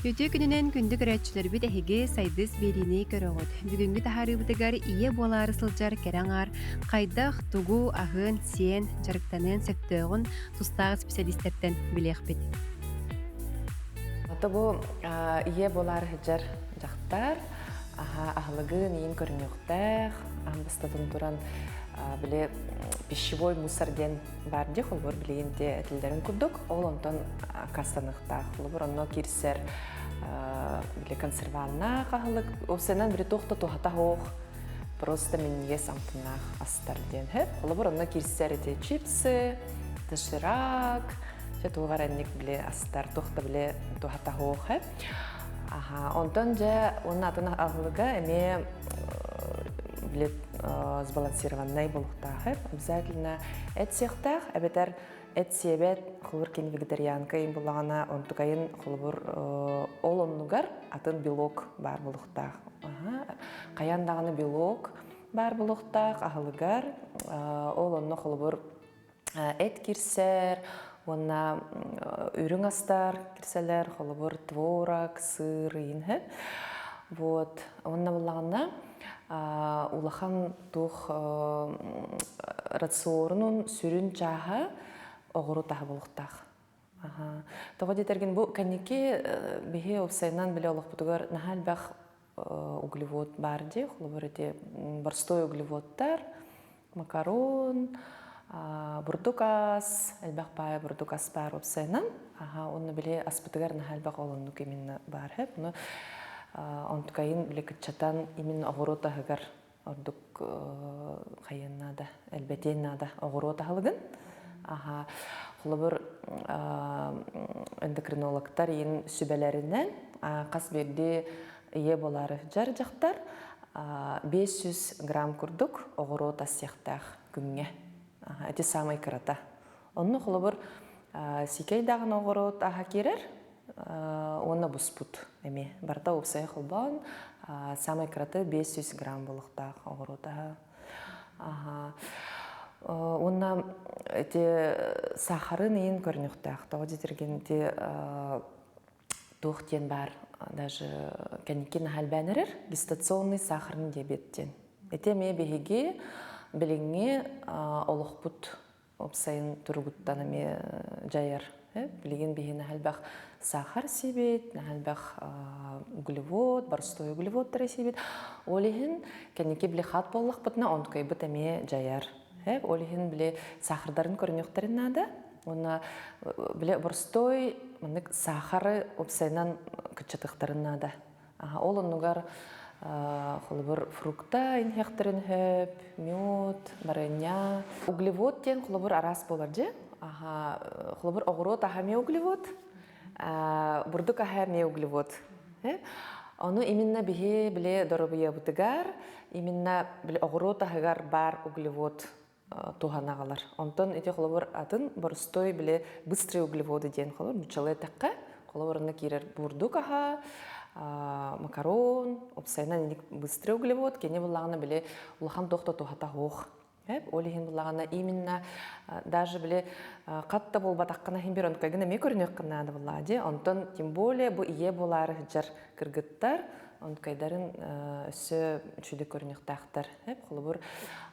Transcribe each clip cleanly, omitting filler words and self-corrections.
Үтүө күнүнэн күндү көрөөччүлэрбит эһиги Сайдыс биэриини көрөҕүт. Бүгүҥҥү таһаарыыбытыгар ийэ буолаары сылдьар кэрэ аҥаар хайдах, тугу аһыан, сиэн, дьарыктаныан сөптөөҕүн тустаах исписэлиистэртэн билиэхпит. Ото бу ийэ буолаары сылдьар дьахтар аһа аһылыгын иин көрүнүөхтээх, аан бастатан туран били пищевой мусор диэн баар дии холобур билигин те этиллэрин курдук ол онтон аккаастаныахтаах холобур онно киирсэр били консерваннаах аһылык уопсайынан били туох да туһата суох просто минньигэс амтаннаах астар диэн сөп холобур онно киирсэр ити чипсы доширак дьэ туох эрэ инник били астар туох да били туһата суох аха онтон дьэ уонна атын аһылыга эмиэ били сбалансированнай буолуохтаах обязательно эт сиэхтээх эбэтэр эт сиэбэт холобур кини вегетарианка им буллаҕына онтукайын холобур ол оннугар атын белок баар буолуохтаах хайаан даҕаны белок баар буолуохтаах аһылыгар ол онно холобур эт кирсэр уонна үрүҥ астар кирсэлэр холобур творог сыр иинһэ вот уонна буллаҕына улахан туох рационун сүрүн чааһа оҕуруот аһа буолуохтаах. Тоҕо диэтэргин бу кэнники биһи уопсайынан билэ олохпутугар наһаа элбэх углевод баар дии холобур ити борстой углеводтар макарон, бурдук ас, элбэх баайа бурдук ас баар уопсайынан. Аха, онно били аспытыгар наһаа элбэх ол оннук именно баар хэп. Ону онтукайын били кыччатан именно оҕуруот аһыгар ордук хайыан наада, элбэтиэн наада оҕуруот аһылыгын. Аха, холобур эндокринологтар иин сүбэлэринэн хас биирдии ийэ буолаары дьар дьахтар 500 грамм курдук оҕуруот ас сиэхтээх күҥҥэ. Ити саамай кырата. Онно холобур сикэй даҕаны оҕуруот аһа киирэр уонна буспут эмиэ. Барыта уопсайа холбоон саамай кырата 500 грамм буолуохтаах оҕуруот аһа. Уонна ити сахарын иин көрүнүөхтээх. Тоҕо диэтэргин ити туох диэн баар даже кэнники наһаа элбээн эрэр гестационный сахарный диабет диэн. Ити эмиэ биһиги билиҥҥи олохпут уопсайын туругуттан эмиэ дьайар. Билигин биһи наһаа элбэх сахар сиибит, наһаа элбэх углевод, боростуой углеводтары сиибит. Ол иһин кэнники били хат буоллахпытына онтукайбыт эмиэ дьайар. Ол иһин били сахардарын көрүнүөхтэрин наада. Уонна били боростуой маннык саахары уопсайынан кыччатыахтарын наада. Ол оннугар холобур фрукта иһиэхтэрин сөп, мед, барыанньа. Углевод диэн холобур араас буолар дьэ. Холобур оҕуруот аһа эмиэ углевод, бурдук аһа эмиэ углевод. Ону именно биһи били доруобуйабытыгар именно били оҕуруот аһыгар баар углевод туһанаҕалар. Онтон ити холобур атын боростуой били быстрые углеводы диэн холобур нуччалыы эттэххэ холобур онно киирэр бурдук аһа, макарон, уопсайынан инник быстрый углевод кини буллаҕына били улахан туох да туһата суох. Ол иһин буллаҕына именно даже били хат да буолбатаххына иһин бир онтукайгын эмиэ көрүнүөххүн наада буллаҕа дии. Онтон тем более бу ийэ буолаары сылдьар кыргыттар онтукайдарын өссө үчүгэй көрүнүөхтээхтэр. Холобур,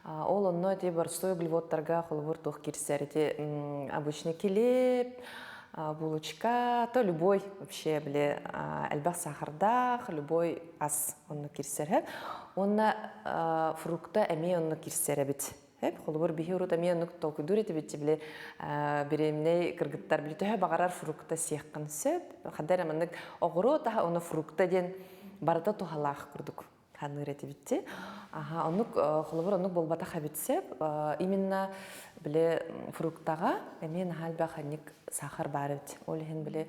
ол онно ити боростуой углеводтарга холобур туох киирсэр ити обычный килиэп, булочка, то любой вообще били элбэх сахардаах любой ас онно киирсэр. Уонна фрукта эмиэ онно киирсэр эбит. Холобур, биһи урут эмиэ оннук толкуйдуур этибит били беременнэй кыргыттар били төһө баҕарар фрукта сиэххин сөп. Ханна эрэ маннык оҕуруот аһа уонна фрукта диэн барыта туһалаах курдук саныыр этибит дии. Аха, оннук холобур оннук буолбатах эбит сөп. Именно били фруктаҕа эмиэ наһаа элбэх анник сахар баар эбит. Ол иһин били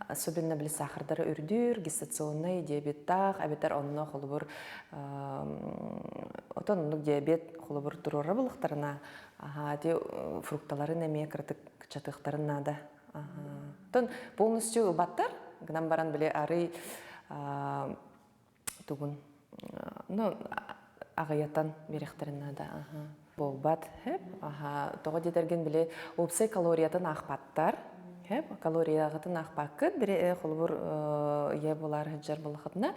особенно били сахардара үрдүүр, гестационный диабеттаах, эбэтэр онно холобур отон оннук диабет холобур туруора булуктарына аха ити фрукталарын эмиэ кыратык кычатыахтарын наада. Оттон полностью ылбаттар, гынан баран били арый тугун ну аҕыйатан биэриэхтэрин наада буолбат аха тоҕо диэтэргин били уопсай калориятын аахпаттар. Хэп калорияҕытын аахпаккыт, бири холобур ийэ буолаар сылдьар буоллахытына,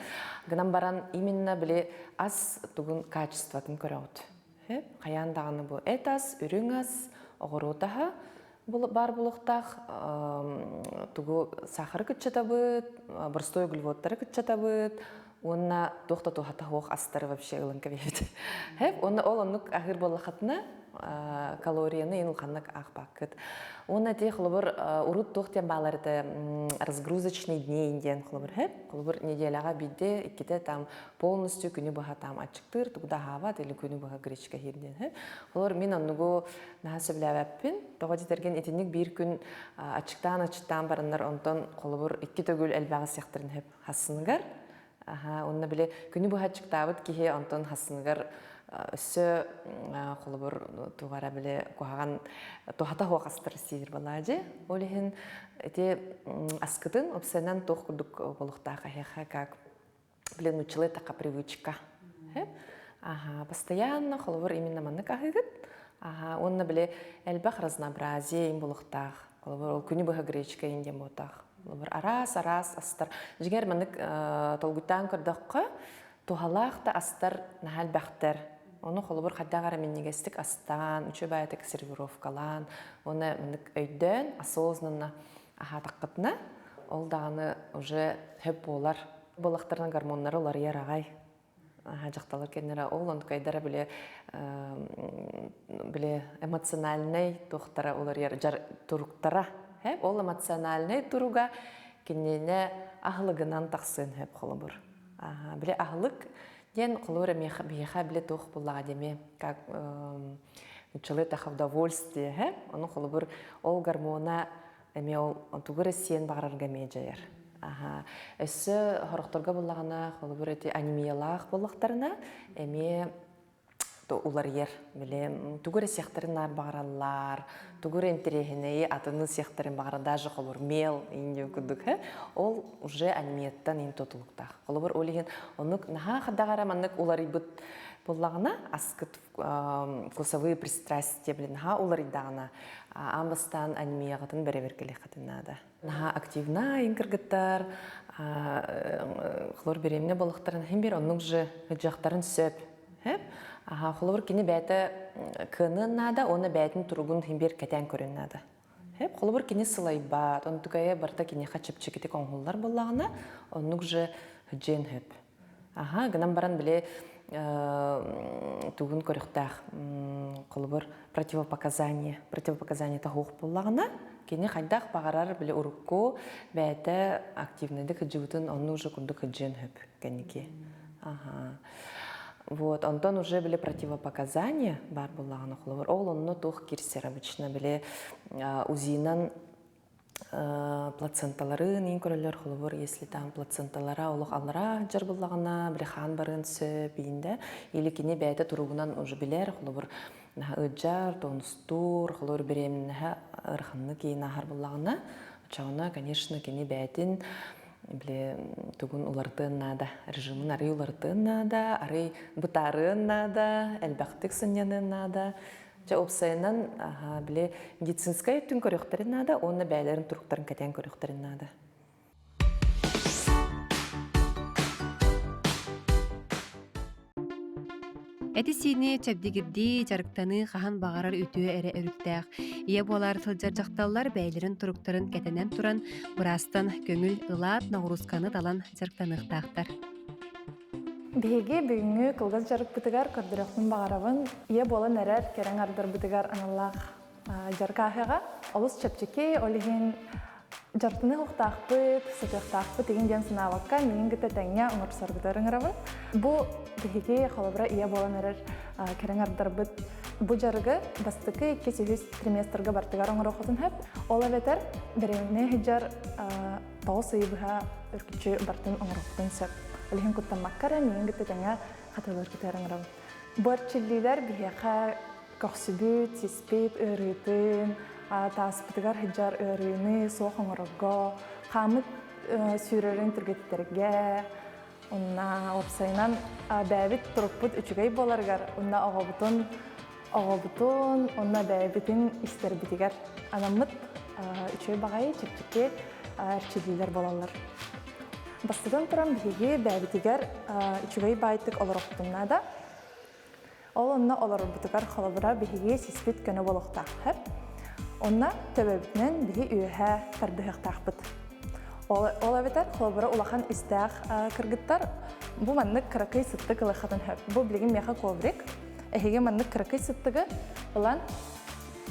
гынан баран именно били ас тугун качествотын көрөҕүт. Хэп хайаан даҕаны бу эт ас, үрүҥ ас, оҕуруот аһа баар буолуохтаах, тугу сахары кыччатабыт, боростуой углеводтары кыччатабыт, уонна туох да туһата суох астары вообще ылан кэбиһэбит. Хэп уонна ол оннук аһыыр буоллаххытына калорияны ин улаханнык аахпаккыт. Уонна ити холобур урут туох диэн баалар это разгрузочный день диэн холобур хэп холобур неделяҕа биирдэ иккитэ там полностью күнү быһа там аччыктыыр тугу да аһаабат или күнү быһа гречка иһир диэн хэп холобур мин оннугу наһаа сөбүлээбэппин тоҕо диэтэргин итинник биир күн аччыктаан аччыктаан бараннар онтон холобур икки төгүл элбэҕи сиэхтэрин хэп хассыныгар Аха, онно били күнү быһа аччыктаабыт киһи онтон хассыныгар өссө холобур тугара били куһаҕан туһата суох астар сиир балаадьы. Ол иһин ити аскытын опсанан туох курдук болуохтаах эһиэхэ как били нуччалыы така привычка. Аха, постоянно холобур именно маннык аһыыгыт. Аха, уонна били элбэх разнообразие им булуохтаах. Холобур ол күнү быһа гречка ин диэн буотах. Араас-араас астар. Дьиҥэр маннык толкуйдаан көрдөххө, туһалаах да астар наһаа элбэхтэр. Ону холобур хайдах эрэ минньигэстик астаан, үчүгэй баайытык сервировкалаан, уонна маннык өйдөөн, осознанно аһаатаххытына, ол даҕаны уже сөп буолар. Буоллахтарына гормоннары уларыйар аҕай. Дьахталлар кэннэрэ ол онтукайдара били били эмоциональнай туохтара уларыйар жар туруктара ол эмоциональнай туруга кинини аһылыгынан тахсыан сөп холобур били аһылык диэн холобур эмиэхэ биһиэхэ били туох буллаҕа диэми как нуччалыы таха удовольствие ону холобур ол гормона эмиэ ол тугу эрэ сиэн баҕарарга эмиэ дьайар. Аха. Өссө сорохторго буллаҕына, холобур эти анемиялаах буоллахтарына, эмиэ уларыйар. Били тугу эрэ сиэхтэрин наар баҕараллар, тугу эрэ интэриэһинэйи атыны сиэхтэрин баҕарар, даже холобур мел индио курдук, ол уже анемияттан ин тутулуктаах. Холобур ол иһин оннук наһаа хадаҕара маннык уларыйбыт буоллаҕына, аскыт вкусовые пристрастия блин наһаа уларыйдаҕына аан бастаан анемияҕытын бэрэбиэркэлиэххитин наада. Наһаа активна ин кыргыттар холобур беременна буоллахтарын иһин бир оннук же ыдьахтарын сөп. Аха холобур кини бэйэтэ кыаныан наада уонна бэйэтин туругун иһин бир кэтээн көрүөн наада. Холобур кини сылайбат, онтукайа барыта киниэхэ чэпчэкитик оҥоһуллар буоллаҕына, оннук же дьиэн хөп. Аха, гынан баран били тугун көрүөхтээх холобур противопоказание противопоказаниета суох буоллаҕына кини хайдах баҕарар били урукку бэйэтэ активныйдык сылдьыбытын онну уже курдук сылдьыан сөп кэнники аха вот онтон уже били противопоказание баар буоллаҕына холобур ол онно туох кирсэр обычно били УЗИнан плаценталарын иин көрөллөр холобур если там плаценталара олох аллараа сылдьар буоллаҕына били хаан барыан сөп иин или кини бэйэтэ туругунан уже билэр холобур ыдьар тонустуур холобур беременнаһа ыараханнык иин ааһар буоллаҕына оччоҕуна конечно кини бэйэтин били тугун уларытыан наада режимин арый уларытыан наада арый бытаарыан наада элбэхтик сынньаныан наада Дьэ, уопсайынан, били медицинскэй өттүн көрүөхтэрин наада уонна бэйэлэрин туруктарын кэтээн көрүөхтэрин наада. Эти-сиини чэбдигирдии, дьарыктаныы хаһан баҕарар үтүө эрэ өрүттээх. Ийэ буолаары сылдьар дьахталлар бэйэлэрин туруктарын кэтэнэн туран, быраастан көҥүл ылаат, ноҕуруусканы талан дьарыктаныахтаахтар. Биһиги бүгүҥҥү кылгас дьарыкпытыгар көрдөрүөхпүн баҕарабын. Ийэ буолан эрэр кэрэҥ ардарбытыгар аналлаах дьарык ааһыаҕа. Олус чэпчэки, ол иһин дьарыктаныах уохтаахпыт, сытыахтаахпыт игин диэн санаабакка, миигин кытта тэҥҥэ оҥорсоргутугар ыҥырабын. Бу биһиги холобура ийэ буолан эрэр кэрэҥ ардарбыт бу дьарыгы бастакы иккис-үһүс триместрга бартыгар оҥоруоххутун сөп. Ол эбэтэр беременная сылдьар 9 ый быһа үргүччү бартын оҥоруохпутун сөп. Ол иһин куттаммакка эрэ миигин кытта тэҥҥэ хатылыыр кытыар ыҥырабын. Бу эрчиллиилэр биһиэхэ көхсүбүт, сиспит ыарыытын, тааспытыгар сылдьар ыарыыны суох оҥорорго, хааммыт сүүрэрин түргэтитэргэ, уонна уопсайынан бэйэбит турукпут үчүгэй буоларыгар, уонна оҕобутун оҕобутун уонна бэйэбитин истэрбитигэр анаммыт. үчүгэй баҕайы чэпчэки эрчиллиилэр буолаллар. Бастатан туран биһиги бэйэбитигэр үчүгэй баайтык олорохпутун наада. Ол онно олорорбутугар холобура биһиги сиспит көнө буолуохтаах. Онно төбөбүтүнэн биһи үөһэ тардыһыахтаахпыт. Ол эбэтэр холобура улахан истээх кыргыттар бу маннык кыракый сыттык ылыаххытын сөп. Бу билигин миэхэ коврик. Эһиги маннык кыракый сыттыгы ылан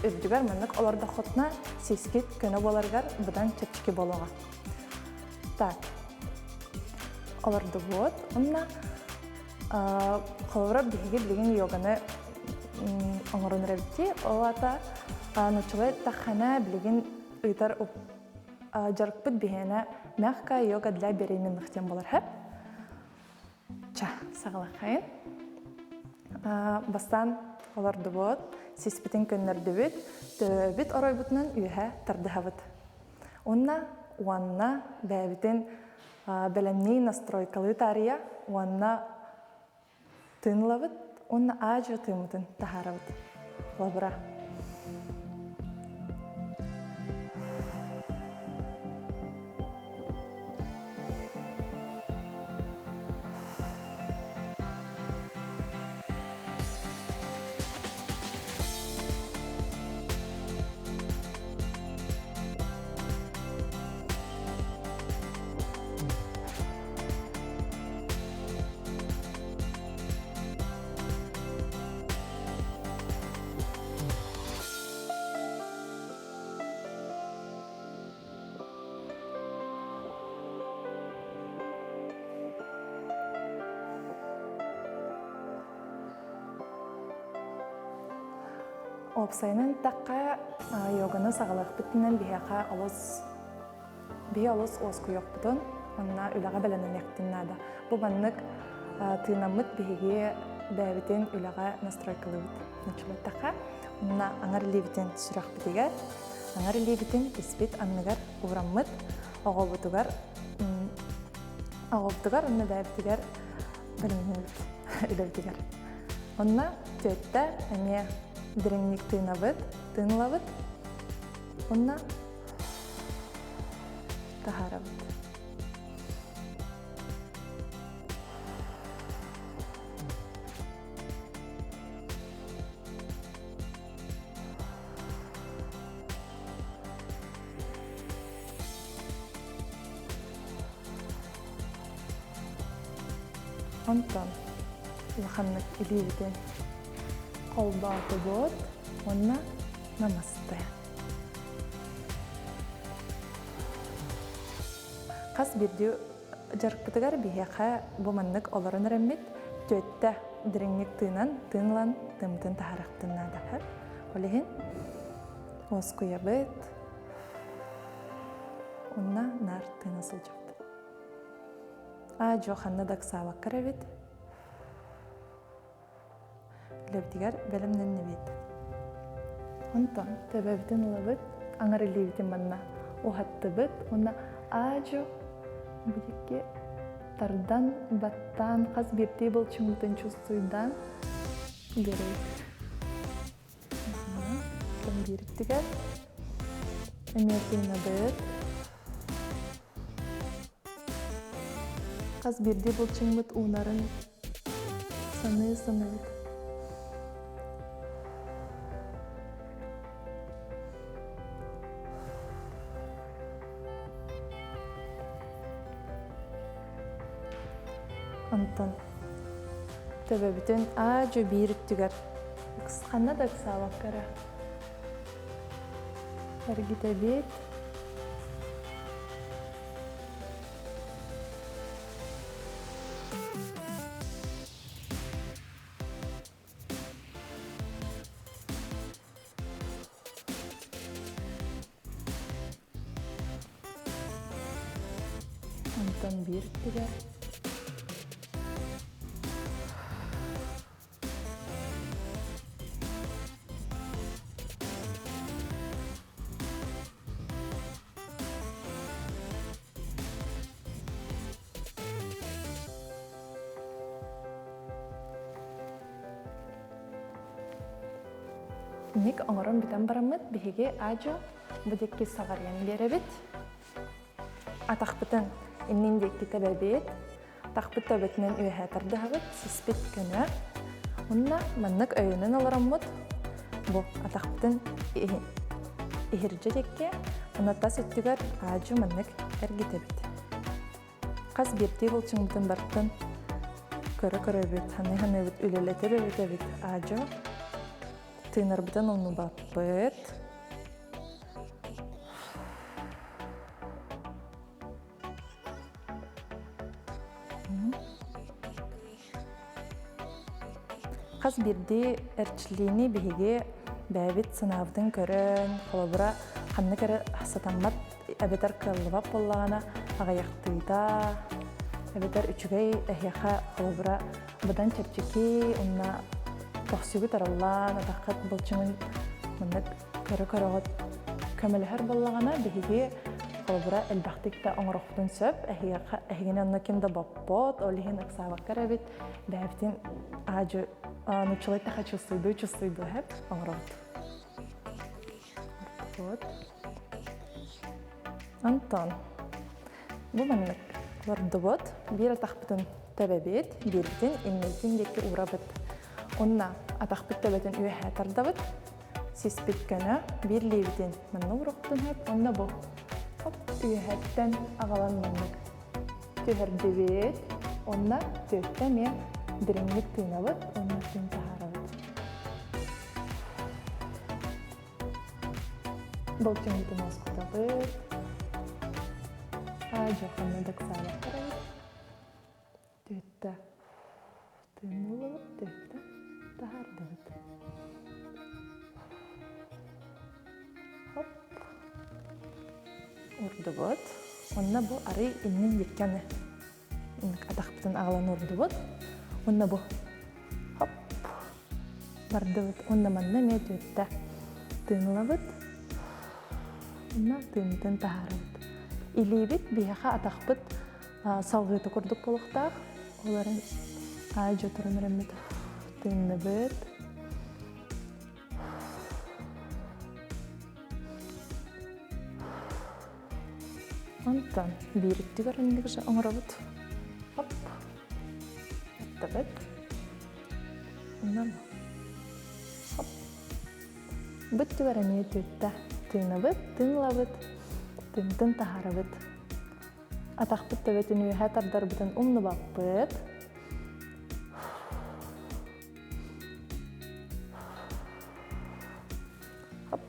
үрдүгэр маннык олордоххутуна сискит көнө буоларыгар быдан чэпчэки буолуоҕа. Так, олордубут. Онно холобура биһиги билигин йоганы оҥорон эрэбит. Ол аата нууччалыы эттэххинэ билигин ыытар дьарыкпыт биһиэнэ мягкая йога для беременных диэн буолар һэ. Ча, саҕалахайын. Бастаан олордубут, сиспитин көннөрдүбүт, төбөбүт оройбутунан үөһэ тардыһабыт. Уонна уонна бэйэбитин бэлэмнии настройкалыы таарыйа уонна тыынылабыт уонна аадьы тыыммытын таһаарабыт. Холобура. Уопсайынан эттэххэ, йоганы саҕалыахпытынан биһиэхэ олус биһи олус уоскуйуохпутун уонна үлэҕэ бэлэмнэниэхпитин наада. Бу маннык тыынаммыт биһиги бэйэбитин үлэҕэ настройкалыыбыт. Нуччалаттахха, уонна аҥар илиибитин сүрэхпитигэр, аҥар илиибитин испит анныгар уураммыт оҕобутугар оҕобутугар уонна бэйэбитигэр бэлэмнэнэбит үлэбитигэр. Онно түөттэ эмиэ дириҥник тыынабыт, тыынылабыт. Онно таһаарабыт. Онтон улаханнык илиибитин холбоотубут уонна намасте. Хас биирдии дьарыкпытыгар биһиэхэ бу маннык олорон эрэммит түөттэ дириҥник тыынан, тыын ылан тымтын таһаарахтын наада. Ол иһин уоскуйабыт, уонна наар тыына сылдьабыт. Аа-дьуо ханна да ыксаабакка эрэбит. Үлэбитигэр бэлэмнэннибит. Онтон төбөбүтүн ылабыт, аҥар илиибитин манна уһаттыбыт уонна аа-дьуо бу тардан, баттаан, хас биирдии былчыҥмытын чувствуйдаан биэрэбит. Биириттигэр эмиэ тыынабыт. Хас биирдии былчыҥмыт уунарын саныы саныыбыт. Онтон төбөбүтүн аа-дьуо биир өттүгэр ханна да ыксаабакка эрэ эргитэбит. Онтон биир өттүгэр Ник оҥорон бүтэн бараммыт биһиги аадьу Бу диэки саҕарыйан биэрэбит. Атахпытын иннин диэки тэбэбит. Атахпыт төбөтүнэн үөһэ тардыһабыт, сиспит көнө. Уонна маннык өйөнөн олороммут бу атахпытын иһирдьэ диэки, уонна тас өттүгэр аадьу маннык эргитэбит. Хас биирдии булчуҥмутун барытын көрө-көрөбүт, саныы-саныыбыт, үлэлэтэ-үлэлэтэбит аадьу тыынарбытын умнубаппыт. Хас биирдии эрчиллиини биһиги бэйэбит санаабытын көрөн, холобура, ханнык эрэ сатаммат эбэтэр кыаллыбат буоллаҕына, аҕыйахтыыта, эбэтэр үчүгэй эһиэхэ холобура быдан чэпчэки уонна көхсүгүт арыллаан, атаххыт былчыҥын маннык көрө-көрөҕүт көмөлөһөр буоллаҕына, биһиги холобура элбэхтик да оҥоруохпутун сөп. Эһиэхэ эһигини онно ким да боппот, ол иһин ыксаабакка эрэ эбит бэйэбитин аадьы нууччалыы таха чувствуйдуу чувствуйдуу хэп оҥоробут. Вот. Антон, бу маннык олордубут. Биир атахпытын төбөбүт, биирбитин иннибитин диэки уурабыт. Онно атахпыт төбөтүн үөһэ тардабыт. Сиспит көнө, биир илиибитин манна уурукпутун сөп, онно бу хоп үөһэттэн аҕалан маннык түһэрдибит. Онно түөттэ эмиэ дириҥник тыынабыт, онно тыын таһаарабыт. Былчыҥмытын уоскутабыт. Дьоххонно даксаабаттар эбит. Түөттэ тыыныллыбыт, түөттэ таһаардыбыт. Хоп. Урдубут. Онно бу арый иннин диэккэни атахпытын аҕалан урдубут. Онно бу хоп бардыбыт. Онно манна эмиэ түөттэ тыынылабыт. Онно тыынытын таһаарабыт. Илиибит биһиэхэ атахпыт салгыыта курдук буолуохтаах. Ол эрэн аайдьа туран эрэммит тыынныбыт. Онтон биир өттүгэр оннук оҥоробут. Хоп. Аттабыт. Онон хоп. Быт түгэр эмиэ түттэ. Тыынабыт, тыынлабыт, тыынтын таһаарабыт. Атахпыт төбөтүн үөһэ тардарбытын умнубаппыт. Хоп.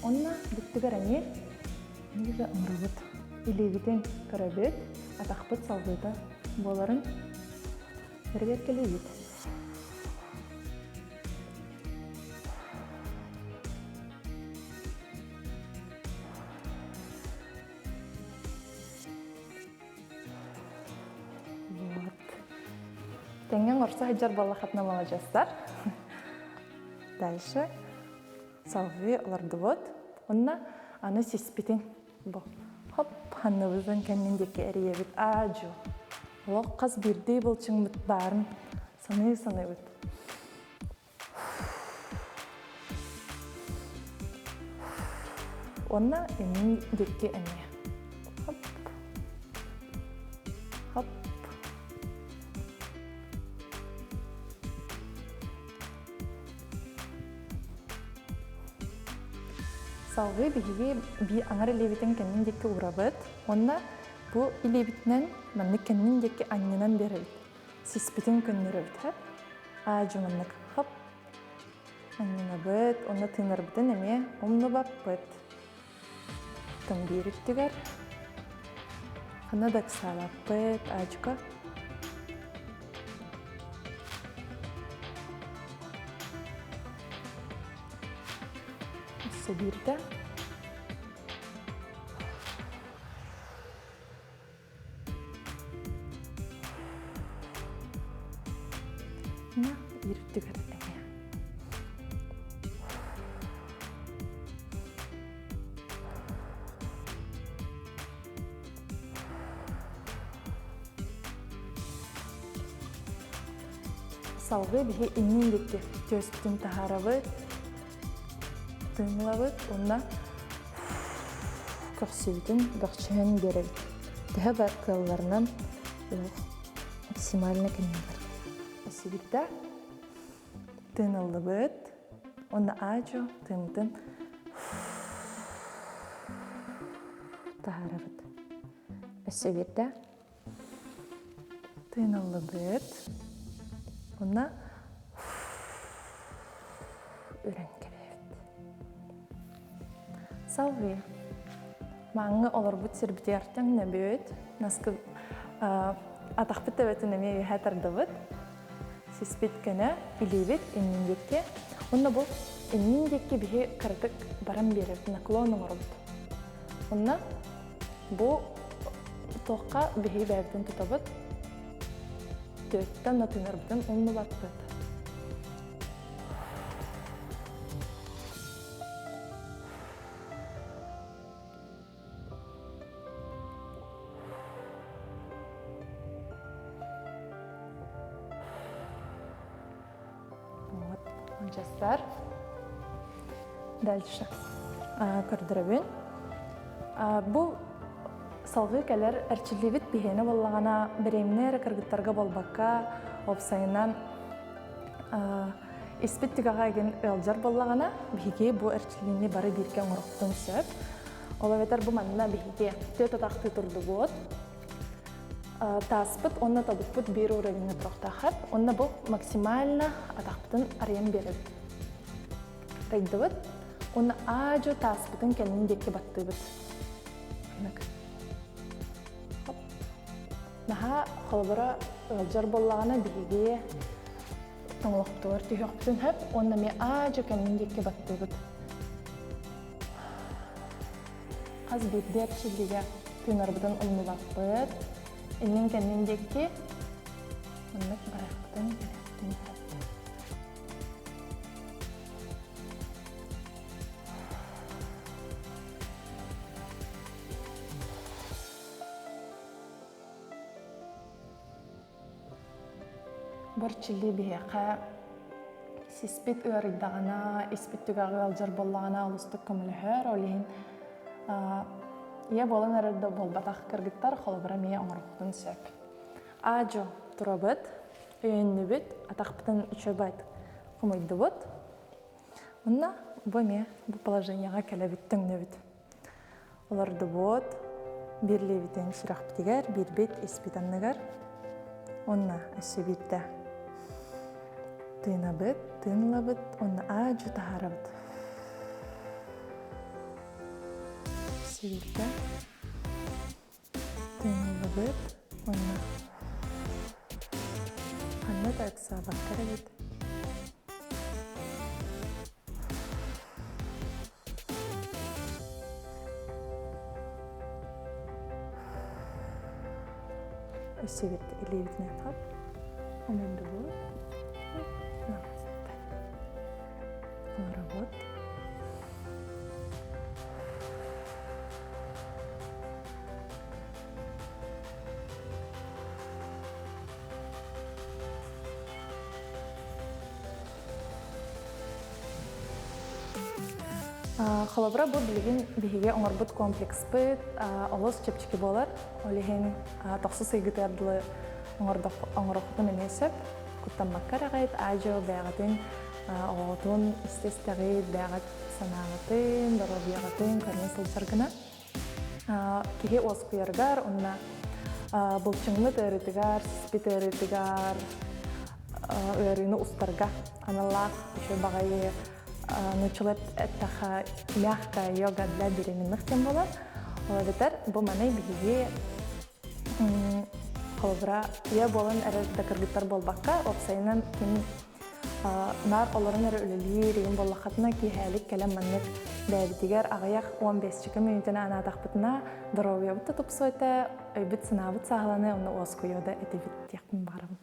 Онно бүттүгэр эмиэ эмиэ оҥоробут. Илиибитин көрөбүт, атахпыт салгыыта буоларын бэрэбиэркэлиибит. Вот. Тэҥҥэ оҥорсо сылдьар буоллаххытына маладьыастар. Дальше салгыы олордубут. Онно аны сиспитин бу хоп ханныбытын кэннин диэки эрийэбит аа-дьуо. Олох хас биирдии былчыҥмыт баарын саныы саныыбыт. Уонна иннин диэки эмиэ. Хоп. Хоп. Салгыы биһиги биир аҥар илиибитин кэннин диэки уурабыт уонна бу илиибитинэн маннык кэннин диэки анньынан биэрэбит. Сиспитин көннөрөбүт хэп. Аа маннык хоп анньынабыт уонна тыынарбытын эмиэ умнубаппыт. Тым биир өттүгэр ханна да ыксаабаппыт аачка. Өссө биирдэ. На, биир өттүгэр эмиэ. Салгыы биһи иннин диэки түөспүтүн таһаарабыт. Тыынылабыт уонна көхсүбүтүн бөхчөһөн биэрэбит. Төһө бар кыалларынан максимально кэннигэр. Өссө Тыыныллыбыт. Уонна аадьу тыыммытын таһаарабыт. Өссө биирдэ. Тыыныллыбыт. Уонна үрэн кэбиһэбит. Салгыы. Мааҥҥа олорбут сирбитигэр тэҥнэбит. Наскы атахпыт төбөтүн эмиэ үөһэ тардыбыт. Сиспит көнө, илиибит иннин диэки. Уонна бу иннин диэки биһи кыратык баран биэрэбит, наклон оҥоробут. Онно бу туохха биһиги бэйэбитин тутабыт, төттөн натыынарбытын умнубаппыт. Вот, жастар. Дальше. Көрдөрөбүн. Бу салгыы кэлэр эрчиллибит биһиэнэ буоллаҕына беременнэй эрэ кыргыттарга буолбакка, уопсайынан испит түгэҕэ игин ыалдьар буоллаҕына, биһиги бу эрчиллиини бары бииргэ оҥоруохпутун сөп. Ол эбэтэр бу манна биһиги түөрт атахтыы турдубут. Тааспыт уонна тобукпут биир уровеньҥа туруохтааххат. Уонна бу максимально атахпытын арыйан биэрэбит. Тайдыбыт. Уонна аадьу тааспытын кэннин диэки баттыыбыт. Наһаа холобура ыалдьар буоллаҕына биһиги тоҥолохпутугар түһүөхпүтүн сөп уонна эмиэ аадьу кэннин диэки баттыыбыт. Хас биирдии эрчиллиигэ тыынарбытын умнубаппыт. Иннин-кэннин диэки маннык барыахпытын кэлиэхпитин сөп. Борчили биһиэхэ сиспит ыарыйдаҕына, испит түгэҕэ ыалдьар буоллаҕына олустук көмөлөһөр. Ол иһин ийэ буолан эрэр да буолбатах кыргыттар холобура эмиэ оҥоруохпутун сөп. Аадьо турабыт, өйөннүбүт, атахпытын үчүгэй хомуйдубут. Уонна бу эмиэ бу положениеҕа кэлэбит, төҥнөбүт. Олордубут, биирлиибитин сүрэхпитигэр, биирбит испит анныгар. Уонна өссө биирдэ тыынабыт, тыын ылабыт уонна аадьу таһаарабыт. Өссө биирдэ тыын ылабыт уонна ханна да ыксаабакка эрэбит. Өссө илиибитинэн хап омурдубут. Олоробут. Холобура, бу билигин биһиги оҥорбут комплекспыт олус чэпчэки буолар. Ол иһин тохсус ыйгытыгар дылы оҥороххутун эмиэ сөп. Куттаммакка эрэҕит, аадьо бэйэҕитин оҕоҕутун истэ-истэҕит, бэйэҕит санааҕытын, доруобуйаҕытын көрүнэ сылдьар гына. Киһи уоскуйарыгар уонна былчыҥмыт ыарыытыгар, сиспит ыарыытыгар ыарыыны устарга аналлаах үчүгэй баҕайы нууччалар эттэххэ мягкая йога для беременных диэн буолар. Ол эбэтэр бу маны биһиги холобура ийэ буолан эрэр да кыргыттар буолбакка, уопсайынан ким наар олорон эрэ үлэлиир игин буоллаххытына киэһээлик кэлэн маннык бэйэбитигэр аҕыйах 15 мүнүүтэни анаатахпытына доруобуйабыт да тупсуо этэ, өйбүт-санаабыт сааһыланыа уонна уоскуйуо да этибит диэхпин баҕарабын.